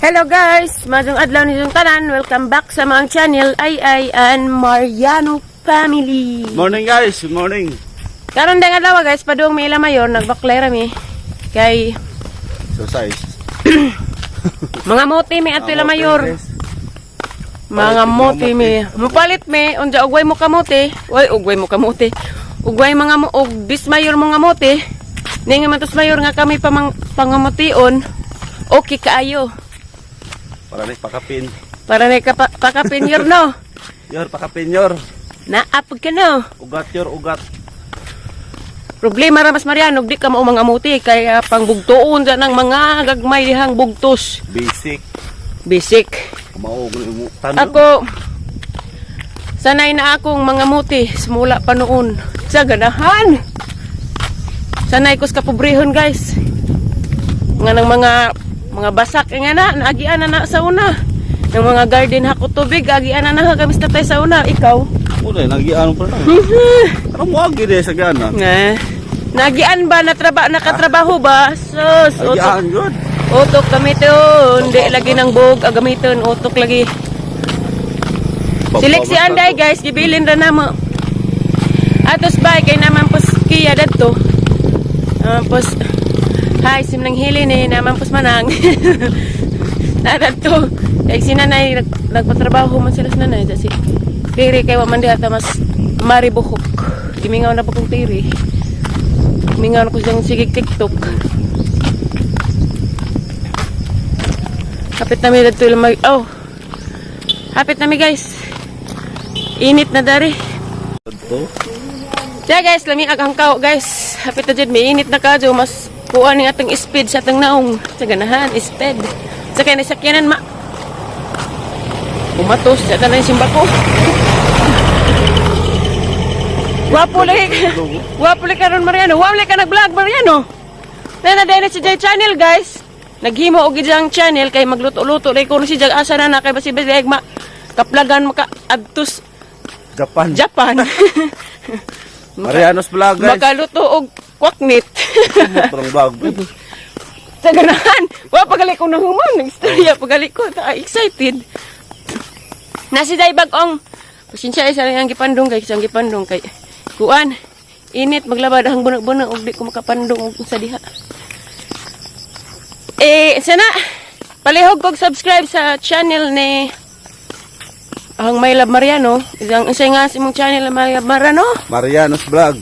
Hello guys! Maayong adlaw ninyong tanan. Welcome back sa mga channel Ay Ay and Mariano Family. Morning, guys, good morning. Karon dang adlaw, guys, padung mi ila mayor, nagbaklay ra mi. Kay So size. mga mote mi ato ila mayor. Mga mote mi. Mupalit mi unja ugway mo kamote. Oy, ugway mo kamote. Ugway mga mo og dismayor mga mote. Ning man tos mayor nga kami pamang pangamotion. Okay kaayo. Para ni pakapin. Para ni ka pakapin yor no. Yor, pakapin yor. Naapag ka no. Ugat yor, ugat. Problema ra mas Mariano, di ka mao mga muti kaya pangbugtuon dyan ang mga gagmay dihang bugtos. Basic. Basic. Kumao mo tano. Ako sanay na akong mga muti simula pa noon. Sa ganahan. Sanay ko sa kapobrehon, guys. Nga ng mga basak eh, nga na naagian na na sa una. Ng mga garden hako tubig agian na na kami sa tatay sa una. Ikaw? Una, nagiano pa lang. Ano mo agi de sa gana? Nga. Nagian ba natraba nakatrabaho ba? Sus, utok. Agian good. Utok gamiton, di lagi ng bog gamiton, utok lagi. Silik si Anday, guys, gibilin ra namo. Atos bay kay naman pos kiya dadto. Naman pos hi simlang hili ni naman pos manang. Na dadto. Kay si nanay nagpatrabaho man sila sa nanay si Tiri kay wa man diha ta mas maribuhok. Gimingaw na pa kong tiri. Mingaw na ko siyang sige TikTok. Kapit na mi dadto ilang mag oh. Hapit na mi, guys. Init na dari. Dito. Siya guys, lami ag hangkaw, guys. Hapit na jud may init na kadyo mas kuan ning atong speed sa atong naong. Sa ganahan, speed. Sa kay nasakyanan ma. Umatos sa tanan simba ko. Wapo lagi. Wapo lagi karon, Mariano. Wa lagi ka nag-vlog, Mariano. Na na si Jay channel, guys. Naghimo og ijang channel kay magluto-luto lagi ko si Jag asa na na kay basi basi ma kaplagan maka adtos Japan. Japan. Mariano's vlog, guys. Makaluto og kwaknit. Parang vlog. Sa ganahan. Wa pagali ko nahuman. Nagstorya pagali ko. Ta excited. Nasi day bagong. Pasensya ay sa ang gipandong kay isang gipandong kay kuan. Init maglabad ang bunag-bunag og di ko makapandong og sa diha. Eh sana palihog kog subscribe sa channel ni ang My Love Mariano. Isang isa nga sa imong channel, My Love Mariano. Mariano's vlog.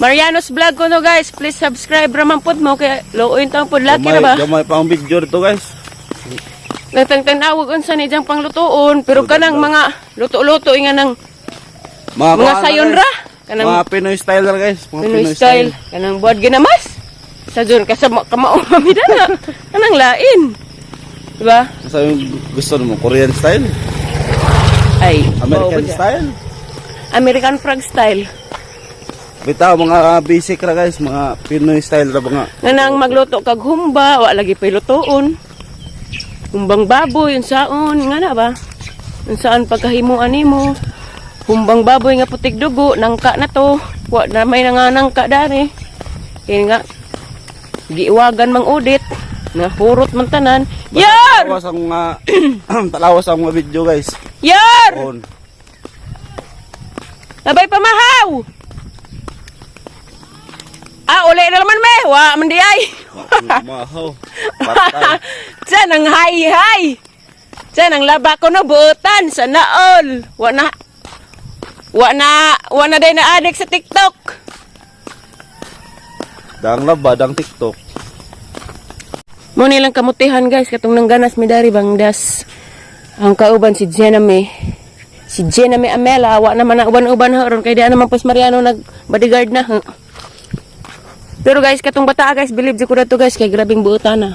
Mariano's Vlog ko no, guys. Please subscribe raman pod mo kay looin taong pod laki na ba. Gamay pa ang video dito, guys. Nagtang-tanawag unsa ni diyang panglutoon pero kanang mga luto-luto nga nang Mga, mga kuan na, sayon guys. ra kanang Mga Pinoy style ra, guys. Mga Pinoy style kanang buad ginamas. Sa jud ka sa kamao mami dana. Kanang lain. Diba? Sa yung gusto mo, Korean style, Ay, American oo, ba style. American frog style. Bitaw mga basic ra, guys, mga Pinoy style ra mga. Nganang magluto kag humba, wa lagi pa'y lutoon. Humbang baboy, unsaon, nga na ba? Unsaan pagkahimuan nimo? Humbang baboy nga putik dugo, nangka na to. Wa na may nanganangka dari. Kaya nga, giiwagan mang udit. Na hurot man tanan. Yar! Talawas ang mga talawas ang mga video, guys. Yar! On. Labay pamahaw! Ah, uli na naman me! Wa man di ay! Mahaw. Patay. Diyan ang hay-hay. Diyan ang laba ko na buotan sa naol. Wa na wa na wa na day na adik sa TikTok. Dang laba, dang TikTok. Mo nilang kamutihan, guys, katong nangganas mi dari bang das. Ang kauban si Jenna May. Si Jenna May Amela, wa naman na uban-uban ha ron kay di naman pos Mariano nag bodyguard na. Ha. Pero guys, katong bata, guys, believe jud ko na to, guys, kay grabing buotan na.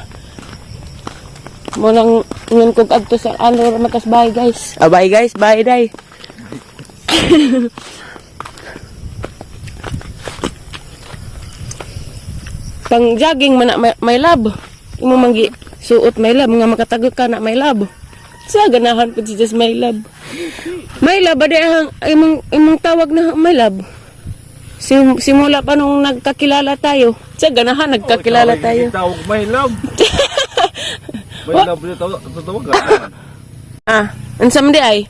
Mo lang ngun kog adto sa ano matas bye, guys. Ah, bye guys, bye day. Pang jogging man na may, may lab. Imo manggi suot may lab nga makatagok ka na may lab. Sa ganahan pud si Just may lab. May lab ba di ang imong tawag na may lab? Simula pa nung nagkakilala tayo. Sa ganahan nagkakilala tayo. Tawag my love. May love you tawag tawag ka. Ah, unsa man di ay?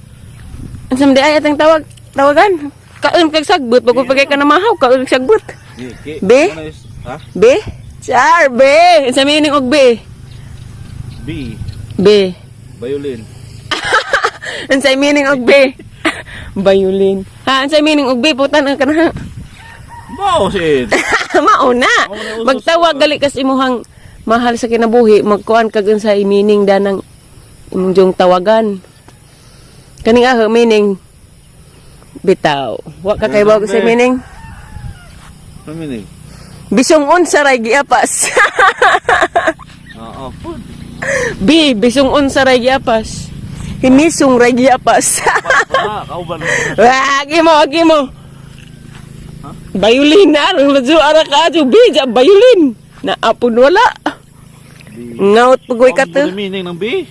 Unsa man di ay atang tawag tawagan? Kaon kag sagbot bago pagay ka namahaw, kaon kag sagbot. G, K. B? Ano Ha? B? Char, B. Unsa meaning og B? B. B. Violin. Unsay meaning og B? Violin. Ha, unsay meaning og B? Putan ang kana. Mao sin. Mauna. Magtawag gali kas imuhang mahal sa kinabuhi, magkuan kag unsay meaning danang imong jong tawagan. Kaning aho meaning bitaw. Wa ka kay sa meaning. Ano meaning? Bisong unsa ray giapas. Oo. B, bisong unsa ray giapas. Himisong ray giapas. Ah, kauban. Wah, agi mo, agi mo. Violin na, ang ladyo, ara ka, adyo, B, ja, violin. Na, apon wala. Ngaut pagoy ka to. Ano meaning ng B?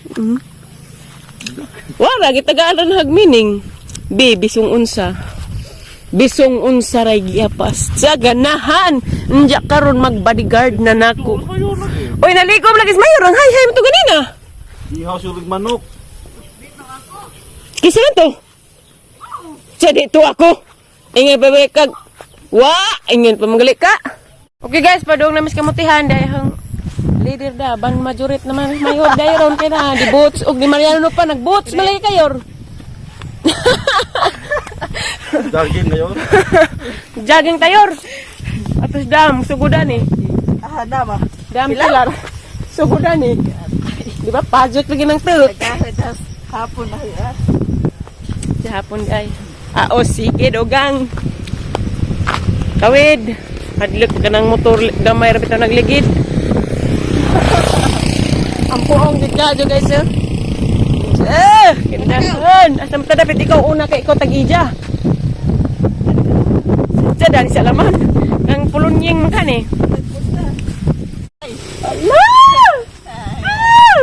Wala, gitagaalan hag meaning. B, bisong unsa. Bisong unsa ray giapas. Sa ganahan, Nja karon mag-bodyguard na nako. Mayor lagi. Oy, nalikom lagi sa mayor. Ang hay-hay mo to ganina. Ihaw siya manok. Kisa na to? Sa dito ako. Ingay pa ba kag... Wa! Ingay pa magali ka. Okay guys, padung na mas kamutihan dahil ang leader da, ban majorit naman mayor dayron kay na di boots og di Mariano pa nag-boots malay kayor. Jogging ngayon. Jogging tayor. Atos dam sugudan eh. Ah, nama. Dam pilar. Sugudan eh. Di ba pajot lagi ng tulot. Kahit hapon na yan. Sa hapon ay. Ah, o sige dogang. Kawid. Hadlok ka ng motor gamay ra bitaw nagligid. Ang puong gid ka jo guys. Eh, eh kindahan. Asa man ta dapat ikaw una kay ikaw tag-ija. Sa dali sa laman. Ang pulunying man kan eh. Ala! Ah!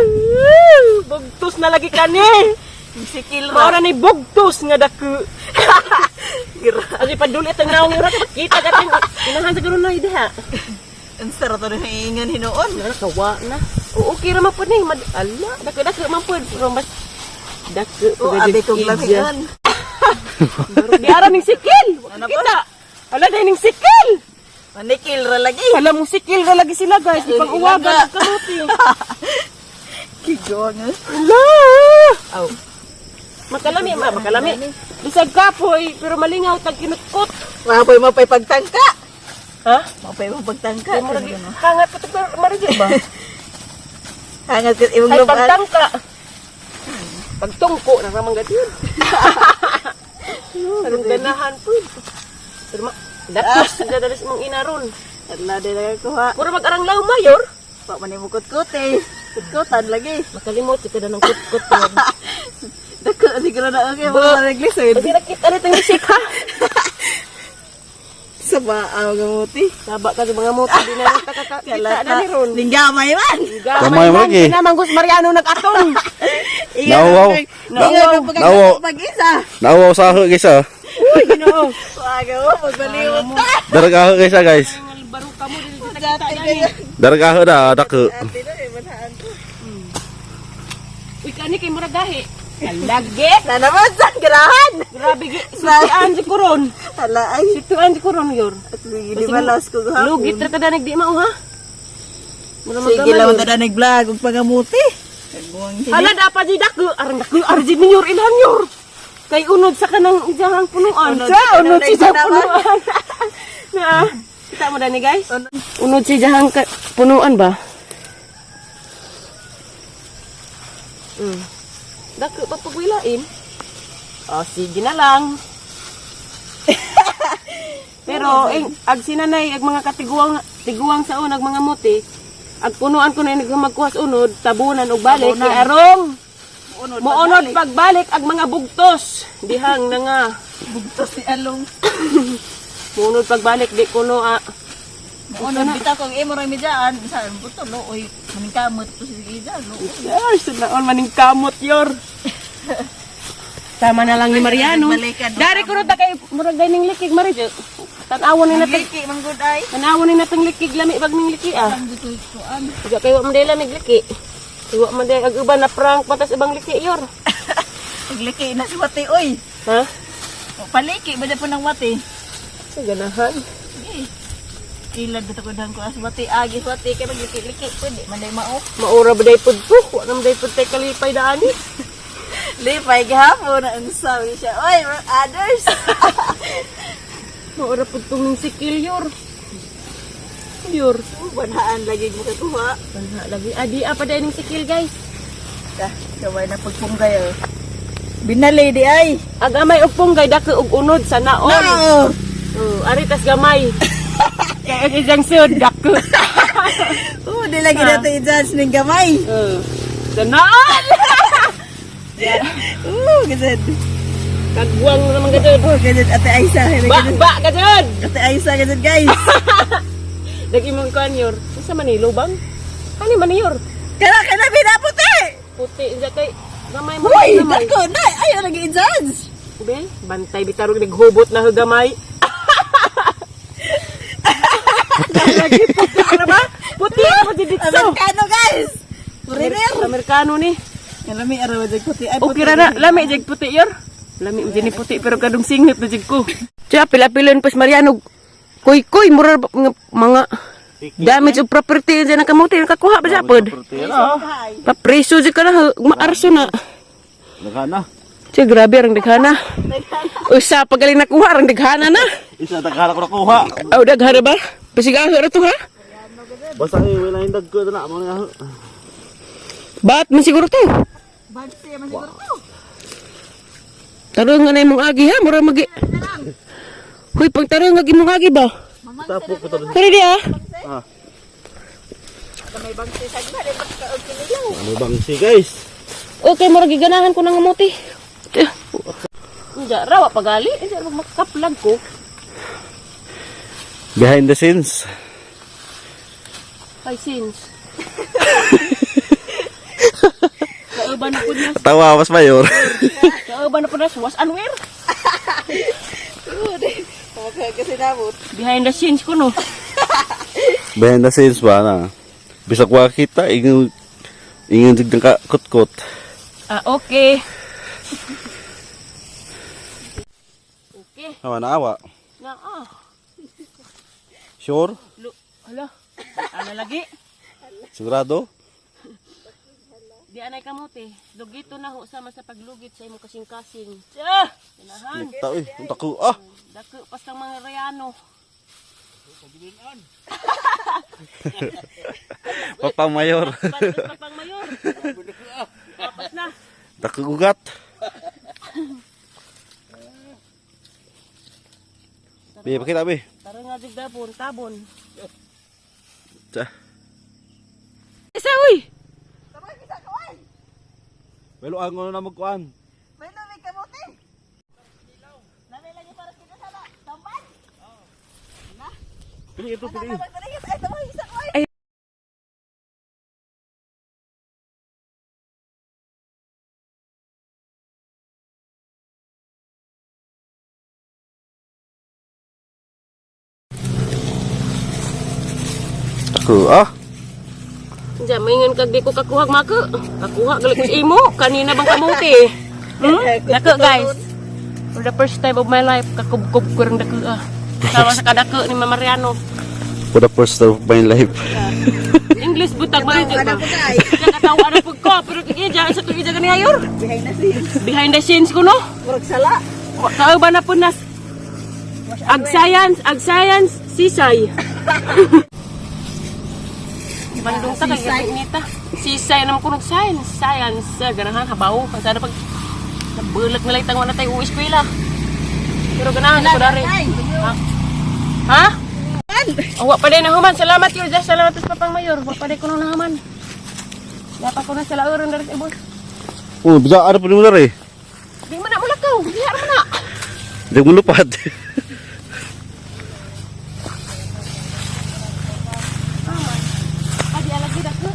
Bugtos na lagi kani. Sikil Mao na ni bugtos nga dako. Asi padulit ang naong ira kita kating inahan sa karon na diha. Ang sarap na hiingan hinuon. Wala kawa na. Oo, okay ra man pud ni. Mad ala, dako dako man pud pero mas dako O, abi kong lamian. Diara ning sikil. Ano pa? Kita. Ala dai ning sikil. Manikil ra lagi. Ala mong sikil ra lagi sila guys. Ipang uwagan ang kamuti. Kigong. Ala! Aw. Makalami ma, makalami. Bisag kapoy pero malingaw tag kinutkot. Mapay mapay pagtangka. Ha? Mapay mo pagtangka. Kay murag hangat pa tag marigil ba? Hangat ka imong Ay lumaan. pagtangka. Pagtungko na ramang gatin. Ang ganahan po. Pero ma, datos na dalis mong inaron. Ala di na kuha. Mura mag-arang law mayor. Pa man mo kutkot eh. Kutkutan lagi. Makalimot si kada ng kutkot yun. Dako siguro na okay mga naglisod. Kasi nakita na itong isik ha. Sa baaw gamuti. Saba ka sa mga moto, di na lang takakakita na ni Ron. Linggamay man. Gamay mo lagi. Namang Gus Mariano nag-atong. Nauwaw. Nauwaw. Nauwaw. Pag-isa. Nauwaw sa ako guys ah. Uy, ginoo. Waga mo, magbaliwat ta. Darag ako guys ah guys. Baro ka mo, dili kita kita gani. Darag ako na dako. Ate na, eh, manahan ko. Uy, kani kay murag gahi. Alagi. Na naman sa garahan. Grabe, situan si Kuron. Hala ay. Situan si Kuron, yor. At sige, di malas ko gahapon. Lugit ra ta danig di mao ha. Mura Sige magkamay. lang ta na nag-vlog ug pangamuti. Nagbuwang hini. Hala dapat di dako, arang dako arjid ni yor ilhan yor. Kay unod sa kanang ijahang punuan. Unod Sa sa unod kanang si sa ijahang punuan. Na. Kita mo dani guys. Unod si jahang punuan ba? Dako pa pagwilain. O sige na lang. Pero eh, ag sinanay ag mga katiguang tiguang sa unag mga muti, ag punuan ko na yung magkuhas unod, tabunan og balik kay arong Unod muunod pagbalik ag mga bugtos. Dihang na nga. Bugtos ni Along. Muunod pagbalik di kuno ah. Unod bitaw kung imo ra midaan, sa buto lo oy maningkamot to sige dyan, lo. Ay, sunaon maning kamot yor. Tama na lang ni Mariano. Nagbalikan. Dari kuno ta kay murag day ning likig Marijo. Tan-awon ni natag Liki man gud ay. tan-awon ni natang likig lami bag ning liki ah. Ang gusto kuan. Tiga kayo mandela mig liki. Iwa man day ag uban na prank patas ibang liki yor. Pagliki na si Wati, oy. Ha? O, paliki, ba po ng Wati? Sa ganahan. Sige. Ilad ba ko ko as Wati, agi Wati, kay magliki-liki, pwede, manday mao. Maura ba day pud ko? Wa nam day pud tay kalipay daani. Lipay gihapon, ang sabi siya, oy, others. Maura pud tong sikil yor. Yor. Banhaan lagi mo kakuha. Banha lagi. Adi apa day ning sikil, guys. Ah, gaway na pagpunggay, oh. Binali di ay. Agamay og punggay dako og unod sa naon. No! Oh, ari tas gamay. Kay ang isang sud dako. Oh, di lagi natin i-judge ng gamay. Oh. Sa naon. Oh, gazed. Kagwang naman gadud. Oh, gazed, Ate Aisa. Ba ba gadud. Ate Aisa, gazed, guys. Nag-imong kuan yor. Sa Manilo bang? Ani man yor? Kana, kana, binaputi! Puti sa kay gamay mo Uy, gamay. dako na! Ayaw lagi i-judge! Be, bantay bitarog naghubot na ho gamay. Lagi puti ka na ba? Puti ka ba dito? Amerikano, guys! Foreigner! Amerikano ni. Kalami, araw dyan puti. Ay, Okay ra na, lami jag puti yor. Lami jud ni puti pero kadung singit na jud ko. Tiya pila-pilon pas Mariano. Kuy kuy mura nga mga damage of property dyan ang kamuti nakakuha ba siya pod. Papreso jud ka na maarso na. Nagana. Tiya grabe ang daghana. Usa pagaling nakuha ang daghana na. Isa daghana ko nakuha. Aw daghana ba? Pasigaho ra to ha. Basta eh, wala yung dagko na mo na. Ba't man siguro to? Bansi, man siguro to. Tarong nga na imong agi ha, mura magi. Hoy, pag tarong nga imong agi ba? Tapo ko to. Kari di ah. Ah, May bangsi sa gina, di pagkaog kinilaw. ano bang si guys? Okay, mura giganahan ko ng muti. Hindi, rawa pagali. Hindi, makaplag ko. Behind the scenes. Ay, sins. Kauban na po niya. Tawa mas mayor. Kauban na po niya. Was unwear. Okay, kasi namot. Behind the scenes ko, no. Behind the scenes ba na? Bisag wa kita ingon ingon jud ka kutkot. Ah, okay. Okay. Awa na awa. Na, ah. Sure? Lu, hala. Ano lagi? Sigurado? Di anay kamote. Lugito na ho sama sa paglugit sa imong kasing-kasing. Ah! Tinahan. Kita uy, unta ko ah. Dako pas ng mga rayano. Papang mayor. Patas pa pang mayor. Papas na. Dako ugat. Bi, pakita bi. Tara nga jig dabon, tabon. Tsa. Isa uy. Welo ang na magkuan. May lumig kamuti. Lami lagi para kita sana. Tamban. Pili ito, pili. Ay, tamban, isa ko ay. Dako ah. Diyan, maingon kag di ko kakuha mako. Kakuha gali ko sa imo. Kanina bang kamote? Hmm? Dako guys. For the first time of my life, kakubkob ko rin dako ah. Sama sa kadako ni Mama Mariano. For the first time of my life. English butag man Ano ba? po kay? Diyan katawa na pud ko, pero kaya diyan sa tuig gani ayor. Behind the scenes. Behind the scenes ko no. Murag sala. Kauban na po nas. Ag science, ag science, sisay. Bandung ta kay nita. Sisay naman kunog science, science Ah, ganahan habaw sana pag nabulag na lang tangwa na tayo uwi eskwela. Pero ganahan ko dari. Ha? Ha? Awa pa din na human. Salamat yun. Salamat sa papang mayor. Wa pa din ko na human. Dapat ko na sa lauran dari sa ibon. Oh, bisa ano pa nimo eh. Di man na mulakaw. Bihar man na. Di mo lupad. Adi alagi dako.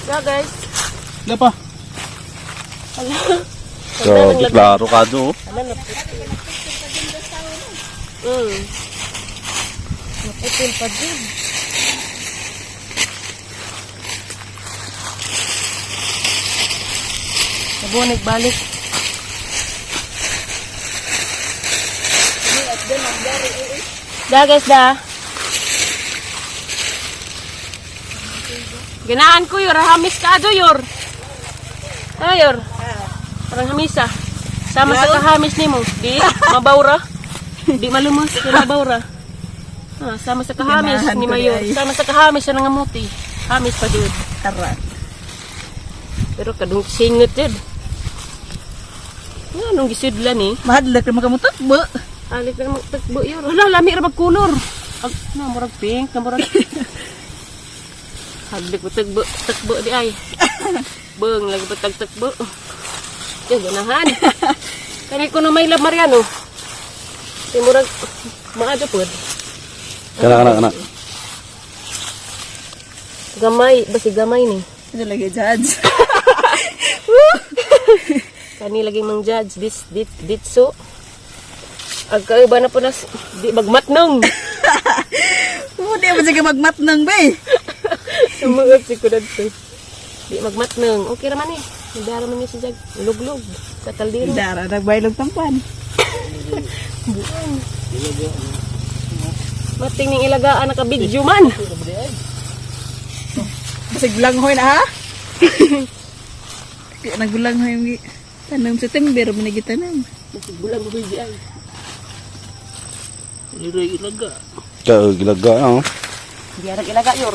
Yeah, guys. Wala pa. Hala. So, klaro ka do. Hala, naputil. Naputil pa din. Nabunig balik. Da guys da. Ganahan ko yor, hamis ka ajo yor. Ayor. Parang hamisa. Sama sa kahamis nimo. Di mabawra. Di malumos, di mabawra. Ah, sama sa kahamis Ganahan ni ko Mayor. di ay. Sama sa kahamis siya nangamuti. Hamis pa jud. Tara. Pero kadung singot jud. Nga nung gisudlan eh. Mahadlok na makamutakbo. Alik na magtagbo yun. Hala, lami ra magkulor. Ag, na, murag pink, na murag. Haglik mo tagbo, tagbo di ay. Beng, lagi pa tagtagbo. Diyan, ganahan. Kani ko na may lab Mariano. Di murag, maadyo po. Kana kana kana. Gamay, basi gamay ni. Ito lagi judge. Kani lagi mang judge, this, dit, ditso. Agkaiba na po nas, di magmatnong. Hindi mo sige magmatnang ba eh. Sumuot si Kudag to. Di magmatnong. Okay raman eh. Nagdara man niya si Jag. Luglog. Sa kaldero. Dara, nagbailog tampan. Mating ning ilagaan nakabidyo man. Basig bulanghoy na ha? Kaya nagbulanghoy yung tanong sa timber, manigitanan. Basig bulang ko di ay. Ka gilaga oh. Diarag ilaga yor.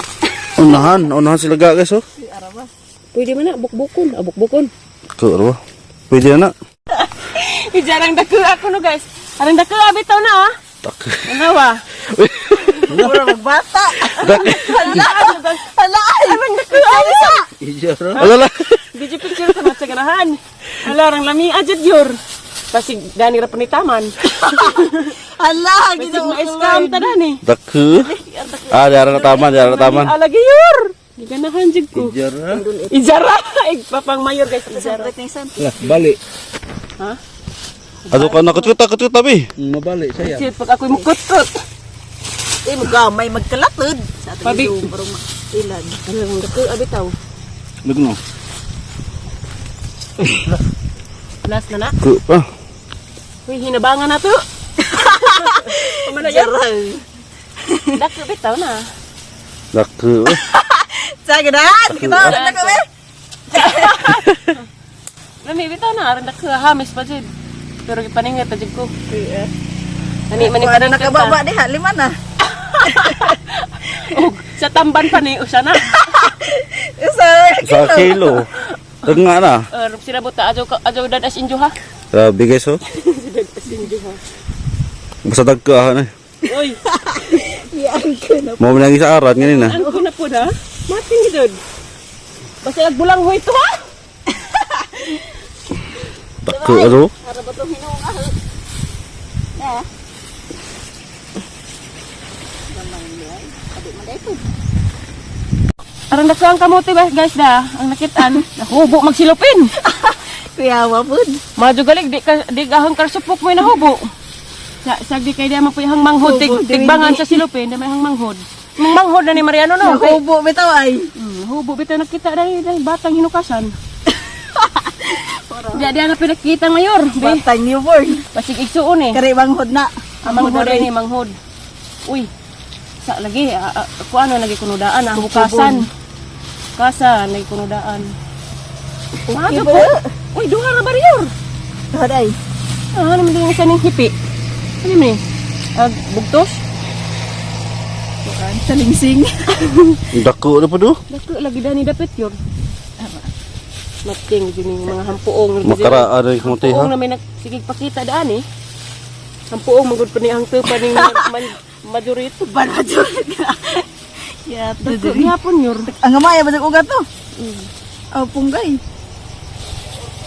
Unahan, unahan sila ga guys oh. Pwede man na bukbukon, ah, bukbukon. Ka ba? Pwede na na. Ijarang dako ako no guys. Arang dako bitaw na ah. Tak. Ano wa? Mura magbata. Dak. Hala! Hala! Arang dako abi. Ala la. Video picture sa matsa ganahan. Ala rang lami ajud yor. Basig gani ra panitaman. Hala! Basig ma-scam ta dani. Dak. Ah, diara na taman, diara na taman. Ala yor. Giganahan jud ko. Ijara. Ijara. Papang mayor guys, ijara. Lah, balik. Ha? Ato ka na kutkuta kutkuta bi. Mabalik saya. Shit, pag ako'y mukutkot. Eh, magamay magkalatod. Sa ating Pabig. ilong, parang ilan. Ano ang dako abitaw? Lugno. Last na na. Ku pa. Uy, hinabangan na to. Pamanayan. Jara. Dako bitaw na. Dak. Sa ganahan! Kita na kami! Lami bitaw na aron dako hamis pa jud. Pero gipaningat ta jud ko. Ani man Kung ano nakababa diha, lima na. Og sa tamban pa ni usa na. Isa Sa kilo. Nga na. Er, sila buta ajaw ajaw dad as injo ha. Grabe guys oh. Dad as injo ha. Basta dagko ah na. Uy, Yan ko na. Mo man sa arat nganin na. ang ko na po na. Mating gid. Basta nagbulang hoy to ha. Dako ano? Para ba itong hinuong aho? Na. Arang dako ang kamote ba guys da, ang nakitaan. Nahubo magsilupin. Kuya, wapod. Madyo galig di ka di gahang karsupok mo nahubo. Sa sagdi kay di mapuyahang manghod tig, Hubo, di tigbangan sa silupin, di may hang manghod. Mang manghod na ni Mariano no. Kay, Nahubo, bitaw ay. Hubo bitaw nakita dahil dahil batang hinukasan. Di di na pinakita mayor. Be, Batang newborn. basig igsuon eh. Kare manghod na. Ang manghod ni manghod. Uy. Sa lagi kuano lagi kunudaan ang hukasan. Hukasan lagi kunudaan. Okay Maaga ba? po. Uy, duha ra baryor. Tuhod ay. Ah, ano man din isa ning hipi? Ano man ni? Ag bugtos? Kuan, Salingsing. Dako na po do. Dako lagi dani dapit yor. Mating jud ning mga hampuong. Makara ari kamote ha. Hampuong na may nagsigig pakita daan eh. Hampuong magud pa ni ang tupa ning majorito. Banadyo ka. Ya, Dako gihapon yor. Ang gamay ba sa ugat to? Oh, punggay.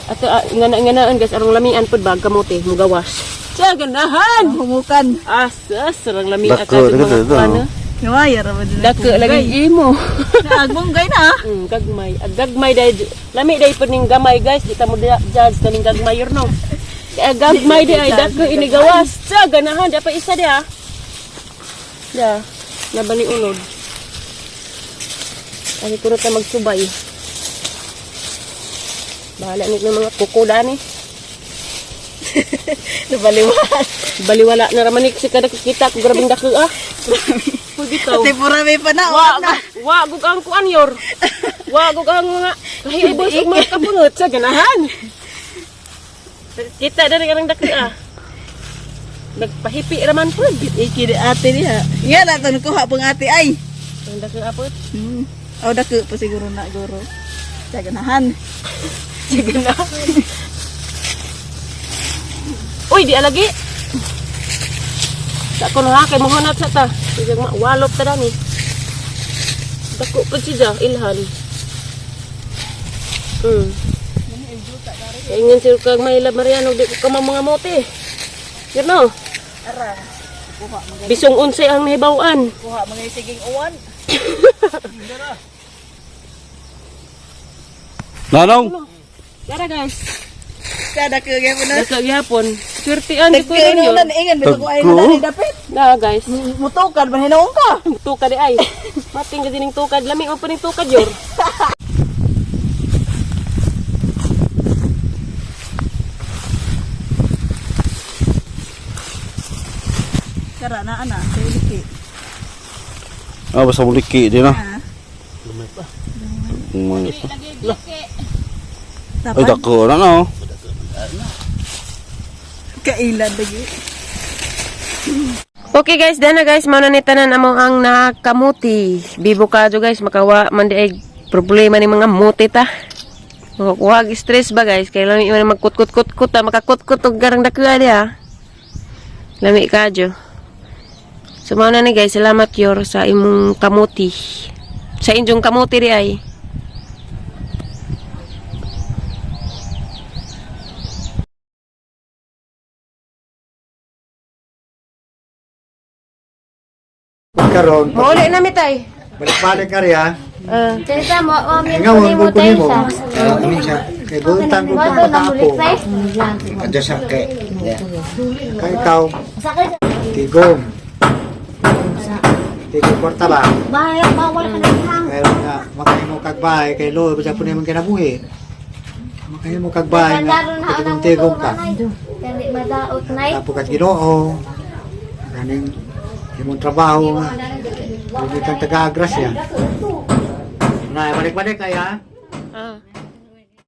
Ato ah, ngana nganaan guys arong lamian pud bag kamote mugawas. Sa ganahan. Ang humukan. Asas arang lamian Dako, at dako, mga dako. kuan. Gamay ra ba din? Dako lagi imo. Naagbunggay na. Ah. Gagmay. Ag gagmay dahil lami dahil po ning gamay guys, di ta mo judge na ning gagmay yun no. Kaya gagmay di ay dako inigawas. Sa ganahan di pa isa di ah. Da, nabani unod. Ani ko na ta magsubay. Bahala ni ng mga kuko dani. Nabaliwala. Baliwala na raman ni si kada kita ko grabing dako ah. Pwede bitaw. Ate purami pa na. Wa wa gug ang kuan yor. Wa gug ang mga kahibos ug mga kapungot sa ganahan. Kita dali karang dako ah. Nagpahipi raman pud. Iki di ate diha. Nga na to kuha pang ate ay. Ang dako ah pud. Oh, dako pa siguro na guro. Sa ganahan. Sa ganahan. Uy, di alagi. Sa ko na kay mohunat sa ta. Sige ma walop ta dani. Dako pa siya ilhan. Ingon sir kag mahilab Mariano di ko kama mga mote. You know? Arang. Kuha mga Bisong unsay ang nahibaw-an. kuha mga siging uwan. Nanong! Tara guys. Sa dako gyapon na. Dako gyapon. Swerte an di ko ron yun. Nagkainunan ingan bisag ko ay na Tagko. dali dapit. Na guys. Mutukad man hinuon ka. Tukad di ay. Mating ka dining tukad. Lami mo pa ning tukad yor. Kara na ana, kay liki. Ah, basta muliki din ah. Ah. Lumay pa. Ay, Tapan. dako na no. Kailan lagi. Okay guys, dana guys, mao na ni tanan amo ang nakamuti. Bibo kadyo guys, makawa man di ay problema ni mga muti ta. Makakuha stress ba guys? Kay lami man magkut-kut-kut-kut ta, makakut-kut og garang dakua diha. Lami kadyo. So mao na ni guys, salamat yor sa imong kamuti. Sa inyong kamuti di ay. Karon, Mauli na mi tay. balik-balik ka riya. Tita mo, o Nga mo mi mo ko nimo. tayo Ah, ini siya. Kay buntang ko Mo kang to na mulik patapo. tay. Adyo sa kay. Kay ikaw, tigom. Tigom kwarta ba? Bawal ka na hang. Kay nga makahimo kag bahay kay lo bisa po nimo kinabuhi. Makahimo kag bahay nga Laro na tigom ang tigom ka. Dali madaot nay. Tapo kat Ginoo. Ganing imong trabaho nga. Hindi kang taga-agras ya. Na, balik-balik kaya. Ah.